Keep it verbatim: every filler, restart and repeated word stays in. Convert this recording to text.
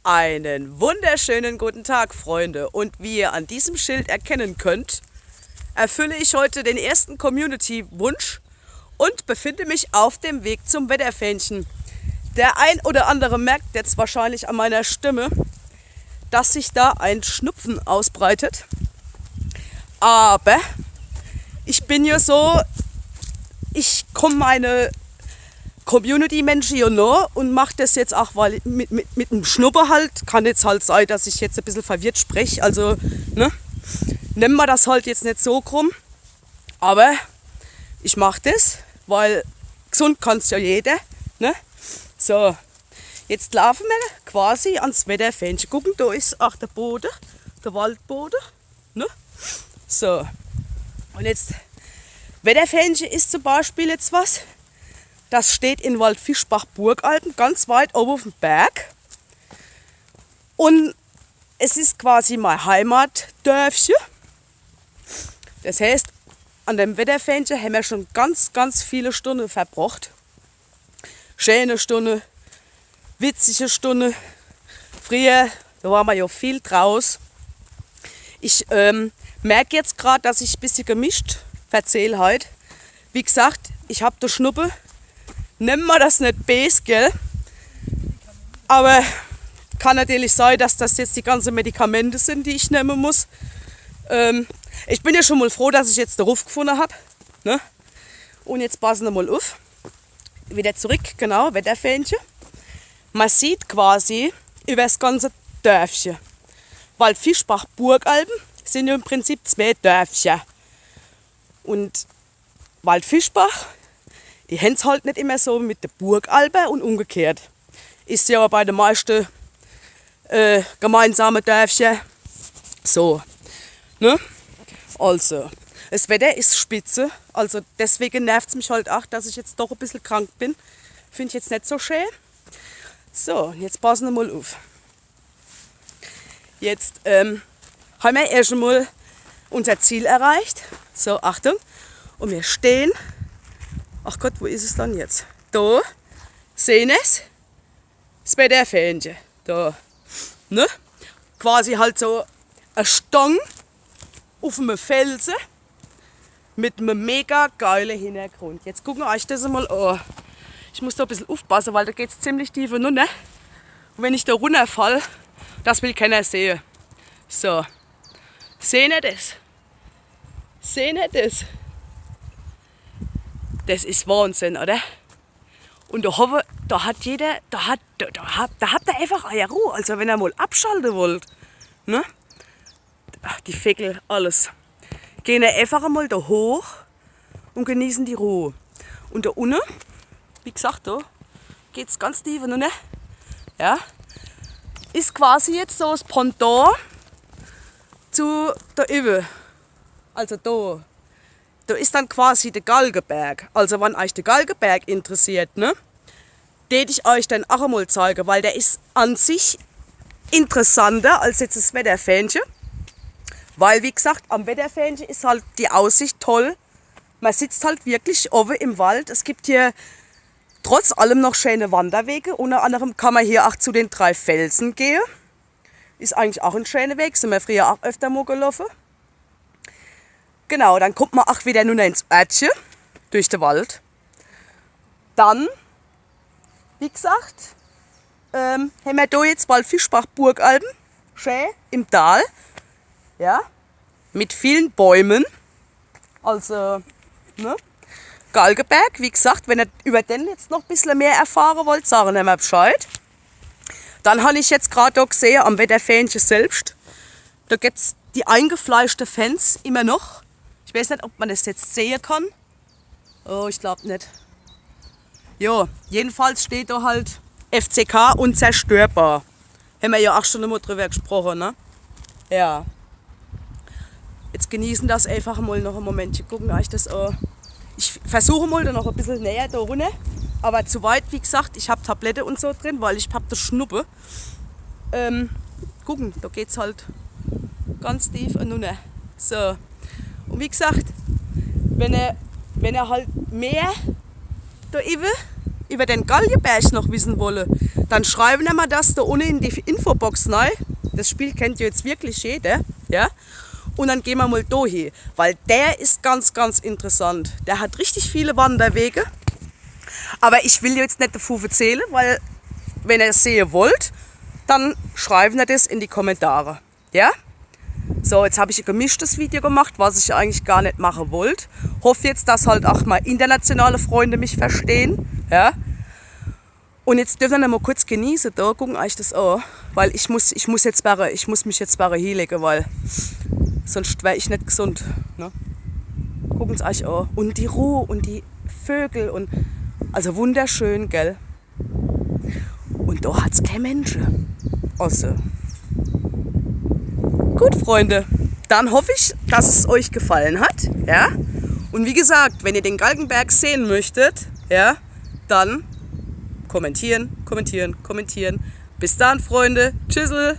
Einen wunderschönen guten Tag, Freunde. Und wie ihr an diesem Schild erkennen könnt, erfülle ich heute den ersten Community-Wunsch und befinde mich auf dem Weg zum Wetterfähnchen. Der ein oder andere merkt jetzt wahrscheinlich an meiner Stimme, dass sich da ein Schnupfen ausbreitet. Aber ich bin ja so, ich komme meine Community-Menschen ja noch und mache das jetzt auch, weil mit, mit, mit dem Schnuppe halt, kann jetzt halt sein, dass ich jetzt ein bisschen verwirrt spreche, also, ne, nehmen wir das halt jetzt nicht so krumm, aber ich mache das, weil gesund kann es ja jeder, ne, so, jetzt laufen wir quasi ans Wetterfähnchen, gucken, da ist auch der Boden, der Waldboden, ne, so, und jetzt, Wetterfähnchen ist zum Beispiel jetzt was, das steht in Waldfischbach-Burgalben, ganz weit oben auf dem Berg. Und es ist quasi mein Heimatdörfchen. Das heißt, an dem Wetterfähnchen haben wir schon ganz, ganz viele Stunden verbracht. Schöne Stunde, witzige Stunde. Früher, da waren wir ja viel draus. Ich ähm, merke jetzt gerade, dass ich ein bisschen gemischt erzähle heute. Wie gesagt, ich habe den Schnuppe. Nehmen wir das nicht bös, gell? Aber kann natürlich sein, dass das jetzt die ganzen Medikamente sind, die ich nehmen muss. Ähm, ich bin ja schon mal froh, dass ich jetzt den Ruf gefunden habe. Ne? Und jetzt passen wir mal auf. Wieder zurück, genau, Wetterfähnchen. Man sieht quasi über das ganze Dörfchen. Waldfischbach, Burgalben sind ja im Prinzip zwei Dörfchen. Und Waldfischbach, die haben es halt nicht immer so mit der Burgalbe und umgekehrt. Ist ja aber bei den meisten äh, gemeinsame Dörfchen so. Ne? Also, das Wetter ist spitze. Also deswegen nervt es mich halt auch, dass ich jetzt doch ein bisschen krank bin. Finde ich jetzt nicht so schön. So, und jetzt passen wir mal auf. Jetzt ähm, haben wir erst einmal unser Ziel erreicht. So, Achtung. Und wir stehen. Ach Gott, wo ist es dann jetzt? Da. Sehen es? Das Wetterfähnchen. Da. Ne? Quasi halt so eine Stange auf einem Felsen mit einem mega geilen Hintergrund. Jetzt gucken wir euch das mal an. Ich muss da ein bisschen aufpassen, weil da geht es ziemlich tief runter. Und wenn ich da runterfall, das will keiner sehen. So. Sehen ihr das? Sehen ihr das? Das ist Wahnsinn, oder? Und da, habe, da hat jeder, da hat, da, da, hat, da habt ihr einfach eure Ruhe. Also wenn ihr mal abschalten wollt, ne? Ach, die Vögel, alles. Gehen wir einfach einmal da hoch und genießen die Ruhe. Und da unten, wie gesagt, da geht es ganz tief runter. Ja, ist quasi jetzt so das Pendant zu der Iwe. Also da. Da ist dann quasi der Galgeberg. Also wenn euch der Galgeberg interessiert, ne, tät ich euch den auch einmal zeigen, weil der ist an sich interessanter als jetzt das Wetterfähnchen. Weil, wie gesagt, am Wetterfähnchen ist halt die Aussicht toll. Man sitzt halt wirklich oben im Wald. Es gibt hier trotz allem noch schöne Wanderwege. Unter anderem kann man hier auch zu den drei Felsen gehen. Ist eigentlich auch ein schöner Weg, sind wir früher auch öfter mal gelaufen. Genau, dann kommt man auch wieder nur ins Örtchen, durch den Wald. Dann, wie gesagt, ähm, haben wir da jetzt Waldfischbach, Burgalben, schön im Tal, ja, mit vielen Bäumen. Also, ne? Galgeberg, wie gesagt, wenn ihr über den jetzt noch ein bisschen mehr erfahren wollt, sagen wir Bescheid. Dann habe ich jetzt gerade da gesehen, am Wetterfähnchen selbst, da gibt es die eingefleischten Fans immer noch. Ich weiß nicht, ob man das jetzt sehen kann. Oh, ich glaube nicht. Ja, jedenfalls steht da halt F C K unzerstörbar. Haben wir ja auch schon einmal drüber gesprochen, ne? Ja. Jetzt genießen das einfach mal noch einen Moment. Gucken euch das an. Ich versuche mal da noch ein bisschen näher da runter. Aber zu weit, wie gesagt, ich habe Tablette und so drin, weil ich habe das Schnuppe. Ähm, gucken, da geht es halt ganz tief runter. So. Und wie gesagt, wenn ihr, wenn ihr halt mehr da iwwe iwwer den Galgeberg noch wisse wolle, dann schreiwe mer das do unne in die Infobox nei. Das Spiel kennt jo jetzt wirklich jeder, ja? Un dann gehn mer mol do hie, weil der is ganz, ganz interessant. Der hat richtig viele Wanderwege. Awwer ich will jetzt net devu verzähle, weil wenn er's sehe wollt, dann schreiwe mer das in die Kommentare. Ja? So, jetzt hab ich e gemischtes Video gemacht, was ich eigentlich gar net mache wollt. Hoff jetzt, dass halt ach mei internationale Freunde mich verstehn. Ja? Un jetzt derf mer noch mol kurz genieße, do, gucken eich das an, weil ich muss, ich muss jetzt barre, ich muss mich jetzt barre hielege, weil sonst wär ich net gesund. Ne? Gucken's eich an. Un die Ruh un die Vögel un, also wunderschön, gell? Un do hat's kee Mensche. Also. Gut, Freunde, dann hoff ich, dass es eich gefalle hat, ja? Un wie gesagt, wenn ihr den Galgenberg sehe möchtet, ja, dann kommentiere, kommentiere, kommentiere. Bis dann, Freunde. Tschüssel.